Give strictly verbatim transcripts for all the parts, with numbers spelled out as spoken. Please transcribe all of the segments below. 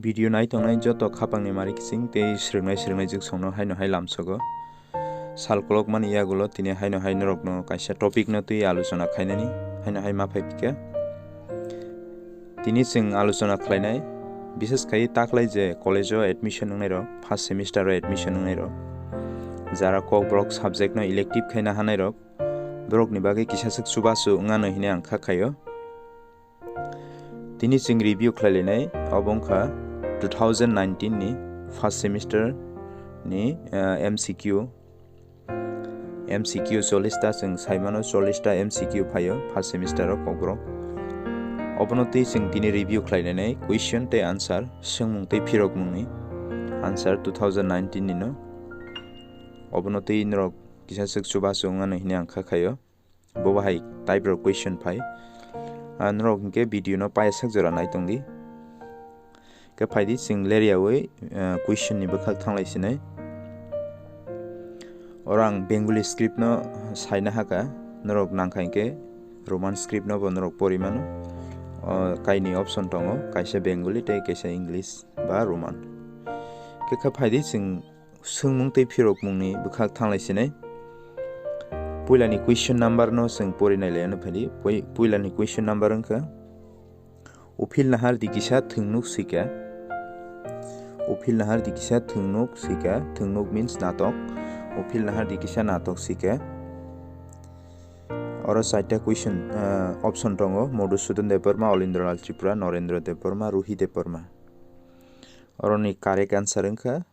Video nai tongnai joto khapangni mari kiching tei swrwngnai swrwngnai jwk songno haino hai lamsogo. Sal kolokmani yagulo tini haino hai norokno kaisa topic no twi alochona khainani, haino hai ma phai phika. Tini chwng alochona khlainai, bishes khai taklai je college o admission wngnai rok, first semester o admission wngnai rok, jara Kokborok subject no elective khaina hanai rok, borokni bagwi kisa swk chubachu wngnano hini ang kha khaio. Tini chwng review khlailainai, obo wngkha two thousand nineteen ni first semester ni, ah, M C Q. M C Q chollish ta chwng saimano, chollish ta M C Q phaio first semester o Kokborok. Obono twi chwng tini review khlailainai, question tei answer, swngmung tei phirokmungni answer two thousand nineteen ni no. Obono twi norok kisa swk chubachu wngnano hini ang kha khaio. Bo bahai type rok question phai. Ah, norok hinkhe video no paisak jora nai tongdi. Khe phaidi chwng leryaui, ah, question ni bwkhak thanglai sinai. Oro ang Bengali script no saina haka. Norok nangkha hinkhe Roman script no bo norok pori mano. O kaini option tongo, kaisa Bengali tei kaisa English ba Roman. Khe kha phaidi chwng swngmung tei phirokmungni bwkhak thanglai sinai. Puilani question number no chwng pori nai lai ano phaidi. Pui-, puilani question number wngkha, Uphil nahardi kisa thwngnuk swika. Uphil nahardi kisa thwngnuk swika. Thwngnuk means natok. Uphil nahardi kisa natok swika. Oro chaita question, ah, option tongo, Madhusudan Debbarma, Olindra Lal Tripura, Narendra Debbarma, Ruhi Debbarma. Oroni correct answer wngkha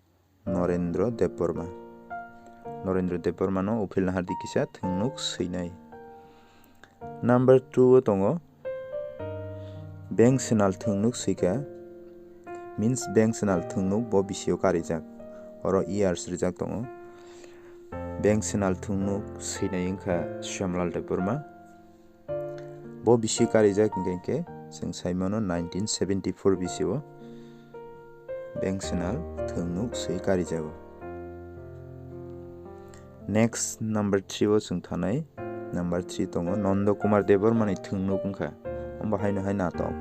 Narendra Debbarma. Narendra Debbarma no uphil nahardi kisa thwngnuk swinai. Number two o tongo, Beng Swnal thwngnuk swika, means Beng Swnal thwngnuk bo bisio karijak. Oro years rijak tongo. Beng Swnal thwngnuk swinai wngkha Shyamlal Debbarma. Bo bisi karijak hinkhe chwng saimano nineteen seventy-four bisio Beng Swnal thwngnuk swi karijago. Next number three o chwng thanai. Number three tongo Nondo Kumar Debbarmani thwngnuk wngkha. Omo haino hai natok.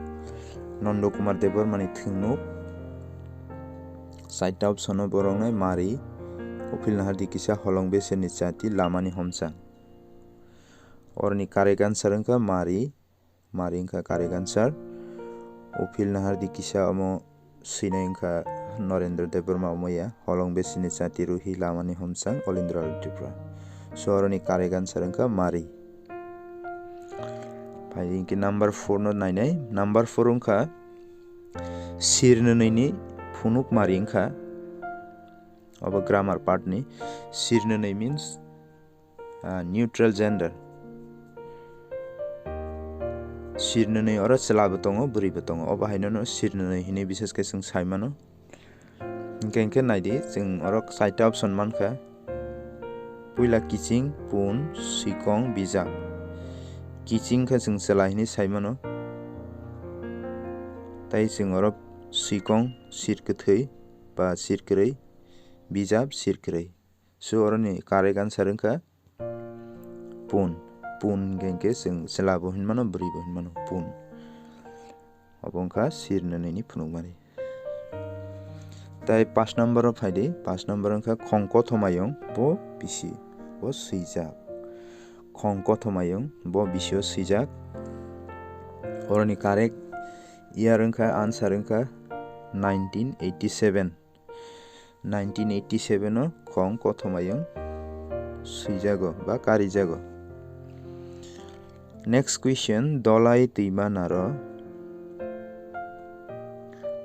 Nondo Kumar Debbarmani thwngnuk. Chaita option o boroknai mari, uphil nahardi kisa holong beserni chati lamani homchang. Oroni correct answer wngkha mari. Mari wngkha correct answer. Uphil nahardi kisa omo swinai wngkha Narendra Debbarma omoya. Holong besini chati ruhi lamani homchang Olindra Tripura. So oroni correct answer wngkha mari. Phai hinkhe number four no nainai. Number four wngkha sirnwnwini phunuk mari wngkha. Obo grammar part ni. Sirnwnwi means ah, neutral gender. Sirnwnwi oro chwla bo tongo, bwrwi bo tongo. Obo haino no sirnwnwi hinwi bises khe chwng sai mano. Hinkhe, hinkhe naidi, chwng oro chaita option mankha. Puila kiching, pun, swikong, bijap. Kiching khe chwng chwla hinwi sai mano. Tai chwng oro swikong, sir kwthwi ba sir kwrwi, bijap, sir kwrwi. So, oroni correct answer wngkha pun. Pun hinkhe chwng chwla bo hinmano, bwrwi bo hinmano, pun. Obo wngkha sirnwnwini phunukmani. Tai pash number o phaidi, pash number wngkha khong kothomayung bo bisi, bo swijak. Khong kothomayung bo bisi o swijak. Oroni correct year wngkha, answer wngkha nineteen eighty seven. Nineteen eighty seven o khong kothomayung swijago ba karijago. Next question, Dolai Twima Naro.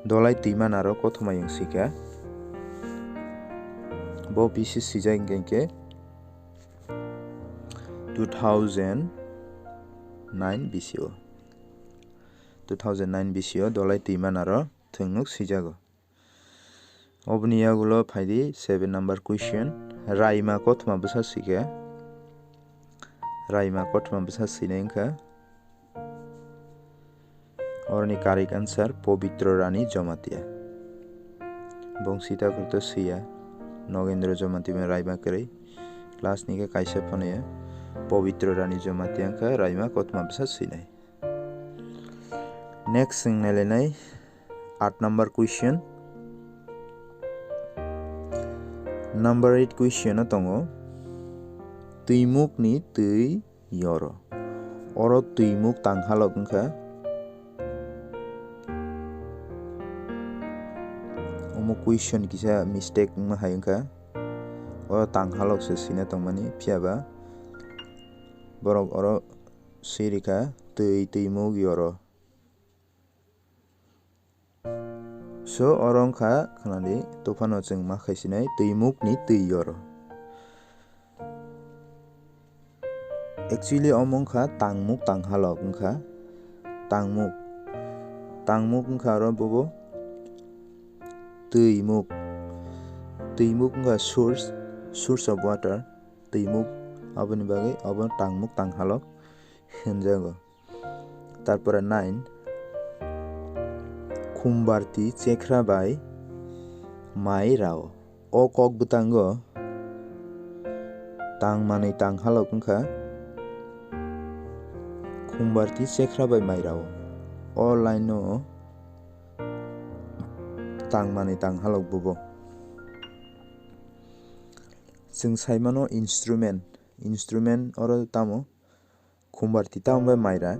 Dolai Twima Naro kothomayung swika. Bo bisi swijak hinkhe two thousand nine bisi o. Two thousand nine bisi o Dolai Twima Naro thwngnuk swijago. Oboni yagulo phaidi seven number question. Raima kothoma bwsa swikha. Raima kothoma bwsa swinai wngkha. Oroni correct answer Pobitro Rani Jomatia. Bong sita kurto swiya. Nogendra Jomatia bai Raima kwrwi. Class ni khe kaisa phano ya. Pobitro Rani Jomatia wngkha Raima kothoma bwsa swinai. Next chwng nailainai Aat number question. Number eight question o tongo, twimuk ni twi yoro. Oro twimuk tanghalok wngkha. Omo question kisa mistake wngma hai wngkha. Oro tanghalok se swina tongmani, phiya ba borok oro swi rikha twi twimuk yoro. So, oro wngkha, khwnadi, tophano chwng ma khaisinai twimuk ni twi yoro. Actually, omo wngkha tangmuk tanghalok wngkha. Tangmuk. Tangmuk wngkha oro bobo twimuk. Twimuk wngkha source, source of water. Twimuk aboni bagwi obo tangmuk tanghalok hinjago. Tarpore nine, Khumbarti Chekhra bai mai rao. O kok bwtango tang manwi tang halok wngkha. Khumbarti Chekhra bai mai rao. O line no tang manwi tang halok bubo. Chwng sai mano instrument. Instrument oro tamo? Khumbarti tamo bai maira?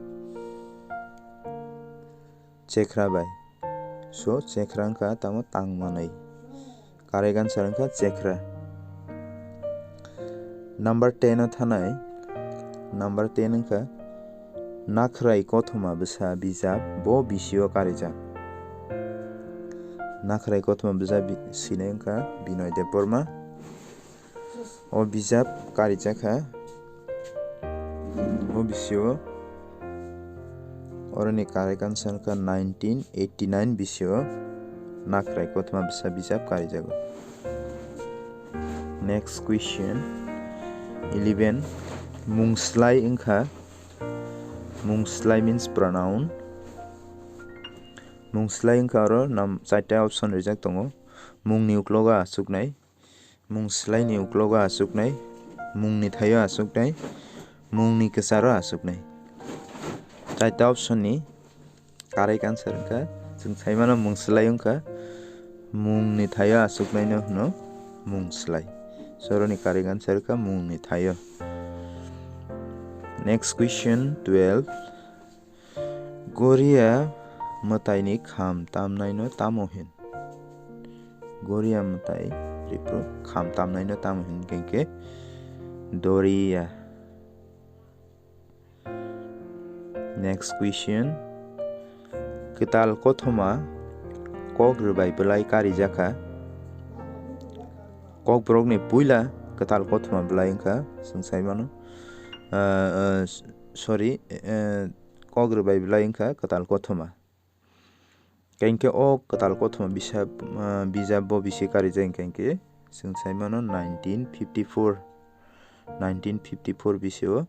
Chekhra bai. So, chekhra wngkha tamo tang manwi. Correct answer wngkha chekhra. Number ten o thanai. Number ten wngkha Nakhrai Kothoma bwsa bijap bo bisio karijak. Nakhrai Kothoma bwsa bi-, sinai wngkha Binoy Debbarma. O bijap karijak kha. O bisio oroni correct answer wngkha nineteen eighty nine bisio Nakhrai Kothoma bwsa bijap karijago. Next question eleven. Mungslai wngkha. Mungslai means pronoun. Mungslai wngkha oro nam chaita option rijak tongo. Mungni uklogo achuknai. Mungslaini uklogo achuknai, mungni thaio achuknai, mungni kwcharo achuknai. Chaita option ni correct answer wngkha, chwng sai mano mungslai wngkha, mungni thaio achuknaino hwno mungslai. So, oroni correct answer wngkha mungni thaio. Next question twelve. Goria mwtaini kham tamnaino tamo hin? Goria mwtai ripro kham tamnaino tamo hin kengke Doria. Next question. Kwtal kothoma kok rwbai bwlai karijakha. Kokborokni puila kwtal kothoma bwlai wngkha, chwng sai mano. Ah, ah, s-, sorry, eh, kok rwbai bwlai wngkha kwtal kothoma. Kengke o kwtal kothoma bisa, ah, bijap bo bisi karijak kengke chwng sai mano nineteen fifty four. Nineteen fifty four bisio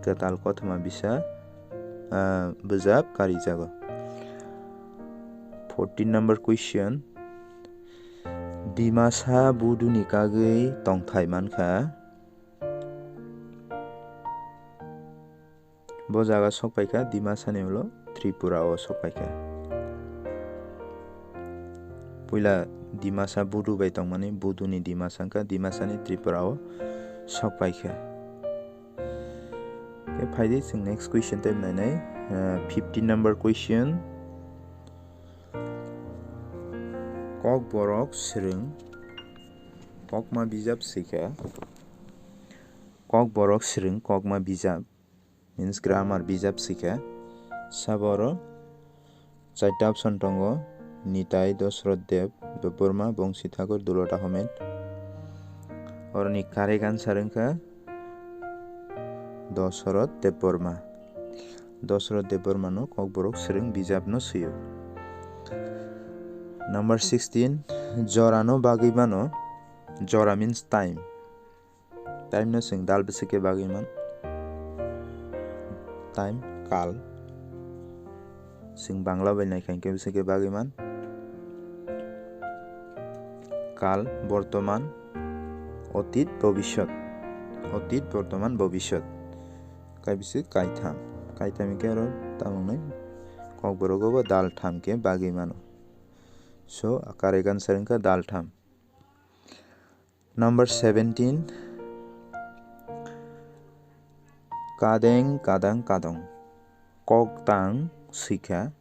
kwtal kothoma bisa, ah, bijap karijago. Fourteen number question. Dimasa buduni kagwi tongthai mankha. Bo jaga sok paikha Dimasa ni ulo Tripura o sok paikha. Puila Dimasa Budu bai tongmani, Budu ni Dimasa wngkha, Dimasa ni Tripura o sok paikha. Khe phaidi chwng next question type nainai, ah, fifteen number question. Kokborok swrwng kokma bijap swikha. Kokborok swrwng kokma bijap means grammar bijap swikha. Sabo oro chaita option tongo, Nitai, Dosroth Deb, Debbarma, Bongsi Thakur, Dulot Ahmed. Oroni correct answer wngkha Dosroth Debbarma. Dosroth Debbarma no Kokborok swrwng bijap no swio. Number sixteen, jora no bagwi mano, jora means time. Time no chwng dal bwswk khe bagwi man. Time, kal. Chwng Bangla bai naikha hinkhe bwswk khe bagwi man. Kal, bortoman, otit, bobishyot. Otit, bortoman, bobishyot. Kai bwswk kaitham. Kaitham hinkhe oro tamo wngnai? Kokborogo bo dal tham khe bagwi mano. So, correct answer wngkha dal tham. Number seventeen, kadeng kadang kadong. Koktang swikha.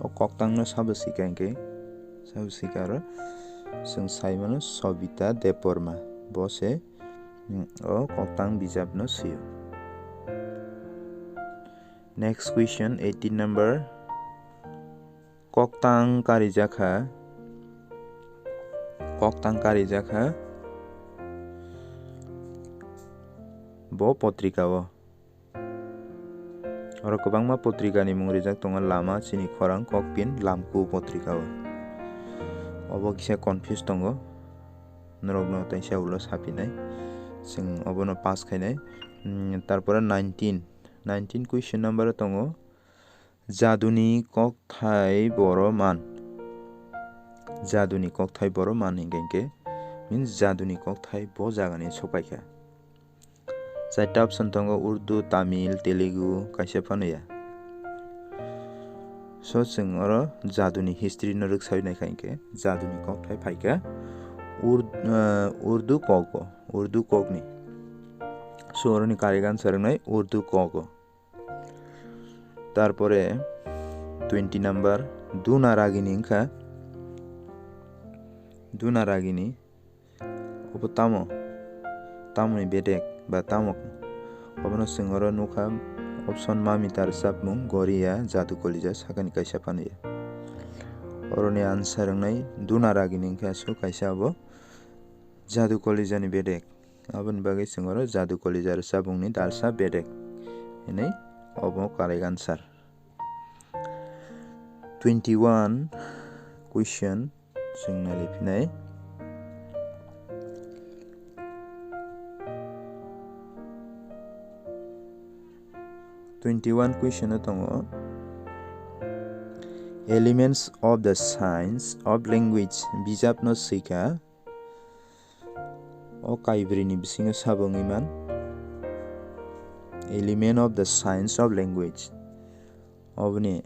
O koktangno sabo swikha hinkhe, sabo swikha aro chwng sai mano Sobita Debbarma. Bo se, mm, o koktang bijapno swio. Next question, eighteen number. Koktang karijakha. Koktang karijakha. Bo potrika o. Oro kwbangma potrika ni mung rijak tongo, Lama, Chini Khorang, Kokpin, Lamku potrika o. Obo kisa confuse tongo. Norokno teisa ulo sapinai. Chwng obono pass khainai. Mm, tarpore nineteen. Nineteen question number o tongo. Jaduni kokthai boro man. Jaduni kokthai boro man hinkhe hinkhe means jaduni kokthai bo jagani sopaikha. Chaita option tongo Urdu, Tamil, Telugu, kaisa phano ya. So chwng oro jaduni history no rwksawi naikha hinkhe jaduni kokthai phaikha Ur-, ah, Urdu kogo, Urdu kokni. So oroni correct answer wngnai Urdu kogo. Tarpore twenty number, Duna Ragini wngkha. Duna Ragini. Obo tamo? Tamoni bedek ba tamo? Obono chwng oro nukha option Mami ta rwchapmung, Goriya, Jadu Kolija, sakani kaisa phano ya. Oroni answer wngnai Duna Ragini wngkha aswk kaisa abo Jadu Kolijani bedek. Aboni bagwi chwng oro Jadu Kolija rwchapmungni dalsa bedek hinwi obo correct answer. Twenty-one question chwng nailai phinai. Twenty-one question o tongo, Elements of the Science of Language bijapno swikha. O kaibrini bisingo sabo wngwi man, Element of the Science of Language. Oboni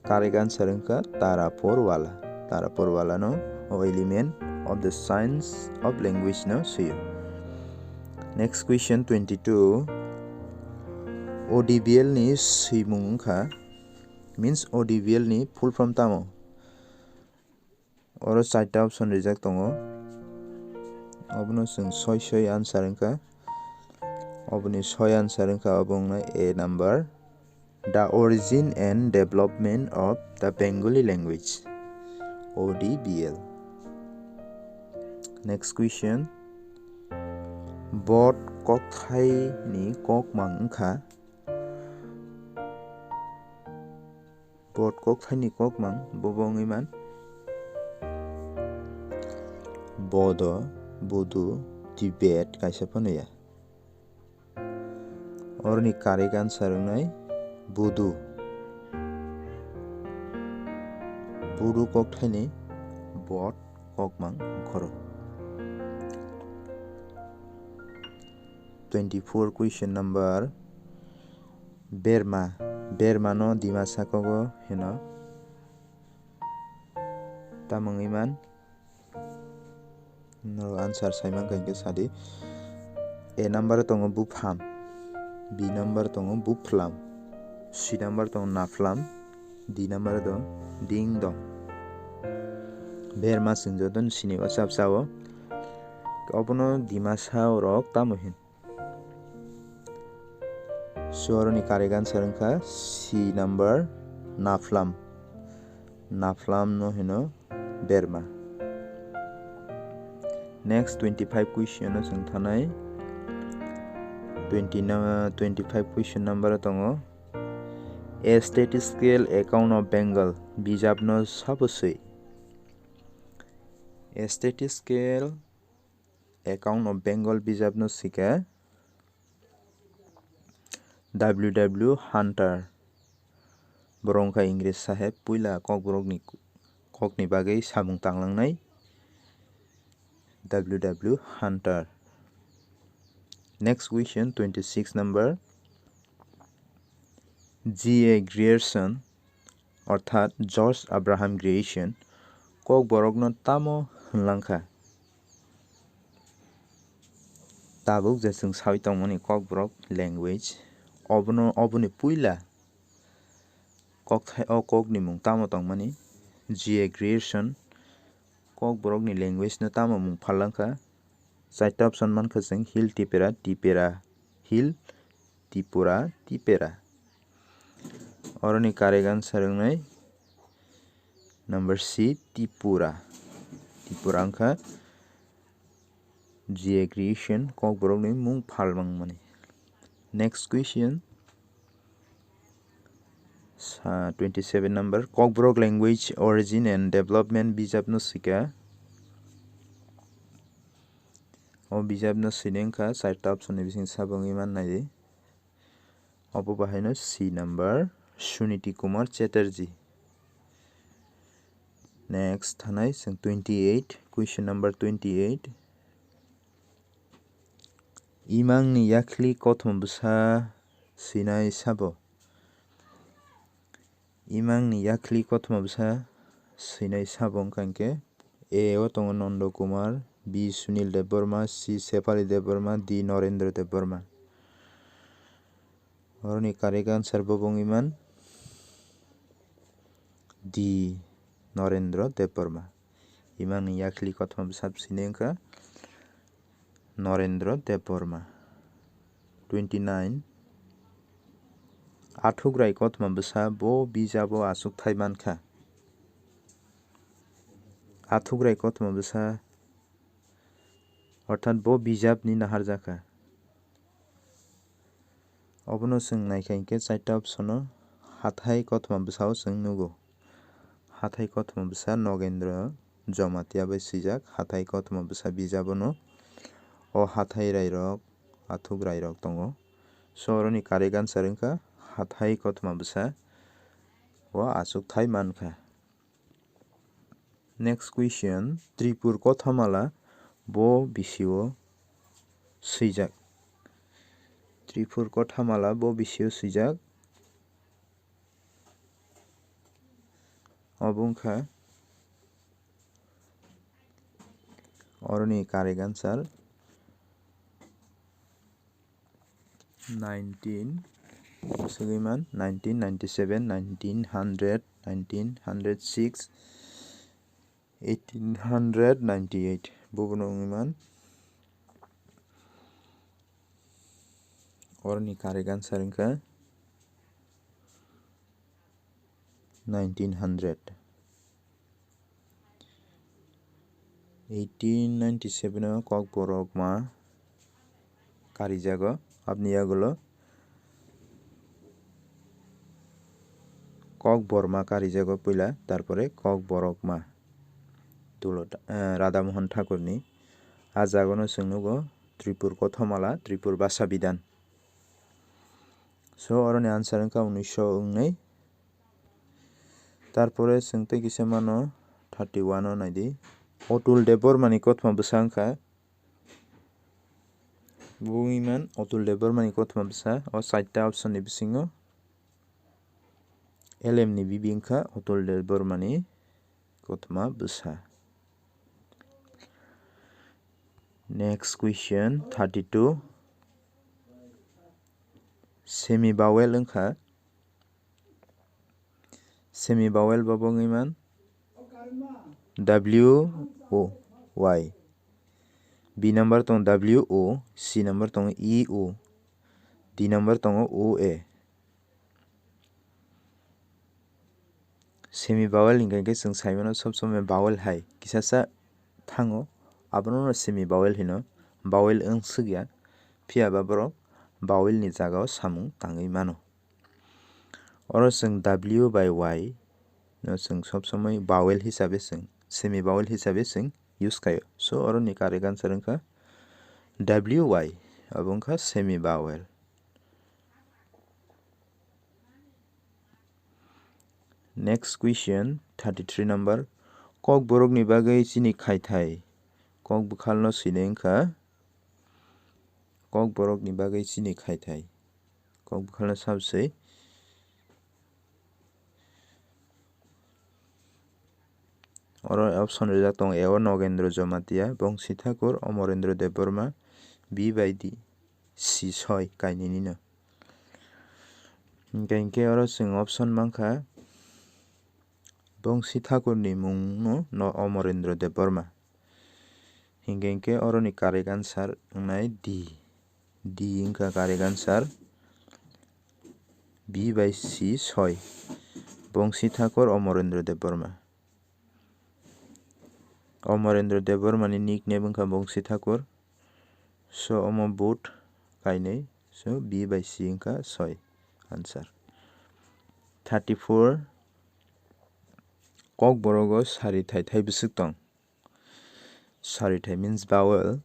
correct answer wngkha Tara Porwala. Tara Porwala no o Element of the Science of Language no swio. Next question twenty-two. O D B L ni swimung wngkha, means O D B L ni full form tamo? Oro charta option rijak tongo. Obono chwng soi soi answer wngkha. Oboni soi answer wngkha, obo wngnai A number, The Origin and Development of the Bengali Language, O D B L. Next question. Bot kokthaini kokmang wngkha. Bot kokthaini kokmang bobo wngwi man, Bodo, Budu, Tibet kaisa phano ya. Oroni correct answer wngnai Budu. Budu kokthaini bot kokmang khoro. Twenty-four question number. Berma. Berma no Dimasa kogo hino. Tamo wngwi man? No answer sai man kha hinkhe sadi. A number tongo bupham. B number tongo buphlam. C number tongo naphlam. D number tongo ding dong. Berma chwng jotono sini o chap chao. Obono Dimasa rok tamo hin? So, oroni correct answer wngkha C number, naphlam. Naphlam no hino berma. Next twenty-five question no chwng thanai. Twenty na, twenty-five question number o tongo. A Statistical Account of Bengal bijap no sabo swi? A Statistical Account of Bengal bijap no swikha W W Hunter. Borok wngkha Ingres saheb, puila Kokborokni kokni bagwi samung tanglangnai W W Hunter. Next question, twenty-six number. G A Grierson orthat George Abraham Grierson Kokborokno tamo hwnlangkha? Tabuk je chwng sawi tongmani Kokborok language, obono, oboni puila kokthai o kokni mung tamo tongmani? G A Grierson Kokborokni language no tamo mung phalangkha? Charta option mankha chwng Hill Tipera, Tipera Hill, Tipura, Tipera. Oroni correct answer wngnai number C, Tipura. Tipura wngkha G A Grierson Kokborokni mung phalmangmani. Next question. Sa, twenty-seven number. Kokborok Language Origin and Development bijapno swika. O bijapno swini wngkha, charta option ni bising sabo wngwi mannai. Obo bahaino C number, Suniti Kumar Chatterjee. Next thanai chwng twenty-eight, question number twenty-eight. Imangni yakhli kothoma bwsa swinai sabo? Imangni yakhli kothoma bwsa swinai sabo wngkha hinkhe A o tongo Nondo Kumar, B Sunil Debbarma, C Sefali Debbarma, D Norendra Debbarma. Oroni correct answer bo wngwi man D Norendra Debbarma. Imangni yakhli kothoma bwsa swinai wngkha Norendra Debbarma. Twenty-nine. Athukrai kothoma bwsa bo bijabo achukthai mankha. Athukrai kothoma bwsa, orthat bo bijapni naharjakha. Obono chwng naikha hinkhe charta option o hathai kothoma bwsao chwng nugo. Hathai kothoma bwsa Nogendra Jamatia bai swijak hathai kothoma bwsa bijabo no. O hathai rairok, athuk rairok tongo. So oroni correct answer wngkha hathai kothoma bwsa o achukthai mankha. Next question, Tripur Kothamala bo bisio swijak? Tripur Kothamala bo bisio swijak? Obo wngkha oroni correct answer. Nineteen, swgwi man, nineteen ninety-seven, nineteen hundred, nineteen hundred six, eighteen hundred ninety-eight, bobono wngwi man. Oroni correct answer wngkha nineteen hundred. Eighteen ninety-seven o Kokborok ma karijago, aboni yagulo Kokborma karijago puila, tarpore Kokborokma. Tulo, eh, Radhamohan Thakurni. A jagono chwng nugo Tripur Kothamala, Tripur Basa Bidhan. So, oroni answer wngkha unisho wngnai. Tarpore chwng tei kisa mano thirty-one o naidi. Otul Debbarmani kothoma bwsa wngkha. Bo wngwi man Otul Debbarmani kothoma bwsa. O chaita option ni bisingo L M ni bibi wngkha Otul Debbarmani kothoma bwsa. Next question, thirty-two. Semi vowel wngkha. Semi vowel bo wngwi man W O Y. B number tong W O, C number tong E O, D number tongo O A. Semi vowel hinkha khe chwng saimano sob somoi vowel hai kisasa thango, abono semi vowel hino, vowel wng swkya, phiya ba borok vowel ni jagao samung tangwi mano. Oro chwng W by Y no chwng sob somoi vowel hisabe chwng, semi vowel hisabe chwng use khaio. So, oroni correct answer wngkha W Y, abo wngkha semi vowel. Next question, thirty-three number. Kokborokni bagwi chini khaithai. Kok bwkhalno swinai wngkha. Kokborokni bagwi chini khaithai. Kok bwkhalno sabo swi. Oro option rijak tongo, A o Nogendra Jamatia, Bongsi Thakur, Omorendra Debbarma, B bai D, C soi kainwini no. Hinkhe, hinkhe oro chwng option mankha Bongsi Thakur ni mung no, no Omorendra Debbarma. Hinkhe, hinkhe oroni correct answer wngnai D. D wngkha correct answer. B bai C soi. Bongsi Thakur, Omorendra Debbarma. Omorendra Debbarma ni nickname wngkha Bongsi Thakur. So, omo vote kainwi. So, B bai C wngkha soi answer. Thirty-four. Kokborogo sari thai thai bwswk tong? Sari thai means vowel.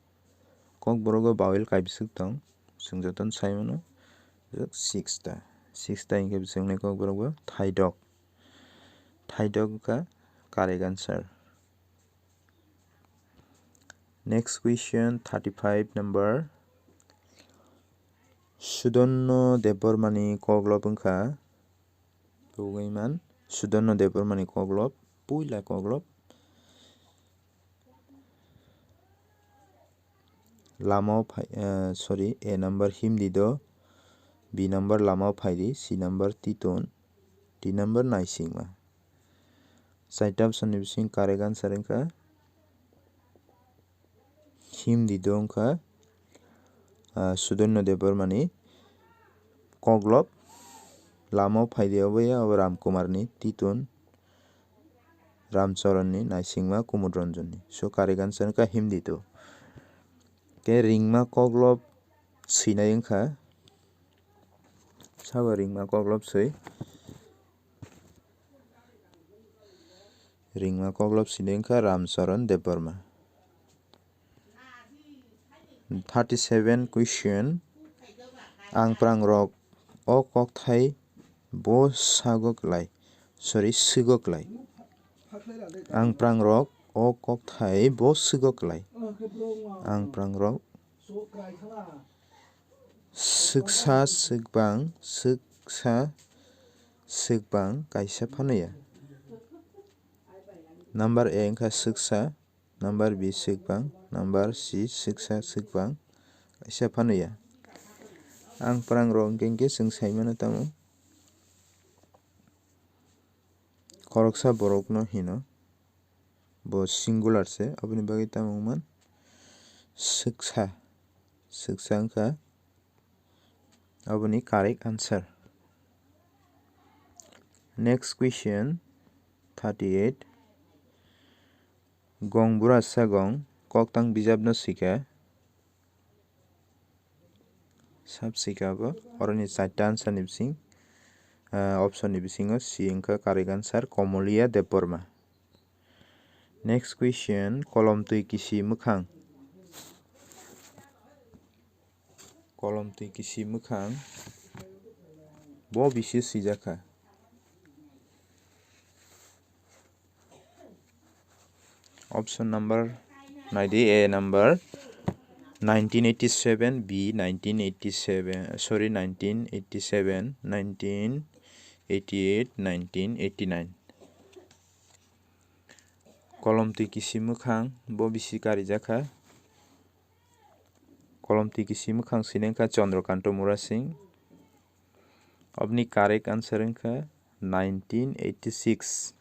Kokborogo vowel kai bwswk tong? Chwng jotono sai mano. Six ta. Six ta hinkhe bwswk wngnai kokborogo thaidok. Thaidok wngkha correct answer. Next question, thirty-five number. Sudonno Debbarmani koklop wngkha. Tugwi man, Sudonno Debbarmani koklop, puila koklop. Lama phai, eh, sorry, A number himdi do, B number lama phaidi, C number titun, D number naisingma. Chaita option ni bising correct answer wngkha himdi do wngkha, ah, Sudonno Debbarmani koklop, lama phaidi obo ya, obo Ramkumarni titun, Ramcharanni naisingma, Kumud Ranjanni. So, correct answer wngkha himdi do. Khe ringma koklop swinai wngkha. Sabo ringma koklop swi. Ringma koklop swinai wngkha Ramcharan Debbarma. Thirty-seven question. Ang prangrok o kokthai bo sago klai. Sorry, swgo klai. Ang prangrok o kokthai bo swgo klai. Ang prangrok swksa swkbang, swksa swkbang kaisa phano ya. Number A wngkha swksa, number B swkbang, number C swksa swkbang kaisa phano ya. Ang prangrok hwnkhe hwnkhe chwng sai mano tamo. Khoroksa borokno hino, bo singular se, aboni bagwi tamo wngman swksa, swksa wngkha aboni correct answer. Next question, thirty-eight. Gong bura sagong koktang bijapno swikha. Sab swikha bo. Oroni charta answer ni bising, ah, option ni bisingo C wngkha correct answer, Komolia Debbarma. Next question, kolom twi kisi mwkhang. Kolom twi kisi mwkhang bo bisi swijakha. Option number naidi, A number nineteen eighty-seven, B nineteen eighty-seven, sorry, nineteen eighty-seven, nineteen eighty-eight, nineteen eighty-nine. Kolom twi kisi mwkhang bo bisi karijakha. Kolom twi kisi mwkhang sini wngkha Chandrakanta Murasing. Oboni correct answer wngkha nineteen eighty-six.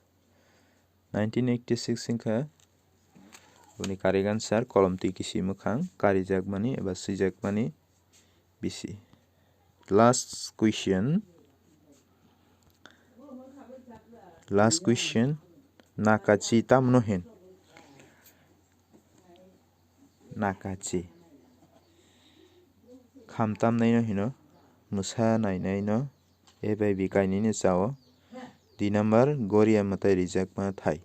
Nineteen eighty-six wngkha oboni correct answer, kolom twi kisi mwkhang karijakmani eba swijakmani bisi. Last question. Last question. Nakachi tamno hin? Nakachi. Khamtamnaino hino, mwsa nainaino, A bai B kainwino chao. D number, goria mwtai rijakma thai.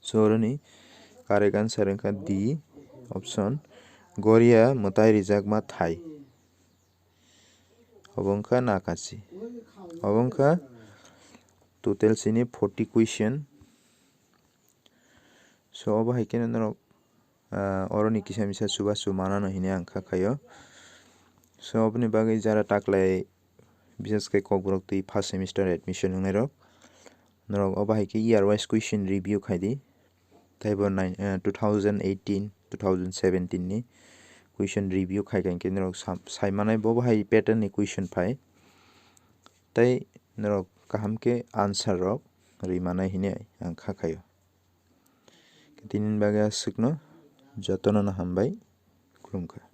So, oroni correct answer wngkha D option, goria mwtai rijakma thai. Obo wngkha nakachi. Obo wngkha total sini forty question. So, obo hai kheno norok, ah, oroni kisa misa chubachu manano hinwi ang kha khaio. So, oboni bagwi jara taklai, bises khe Kokborok twi first semester admission wngnai rok, Norok obo hai khe year wise question review khai di. Taibo nine, eh, two thousand eighteen, two thousand seventeen ni question review khai khai khe norok sam-, sai manai bo bahai pattern ni question phai. Tei norok kaham khe answer rok ri manai hinwi ang kha khaio. Tini bagwi aswkno jotono no hambai, khulumkha.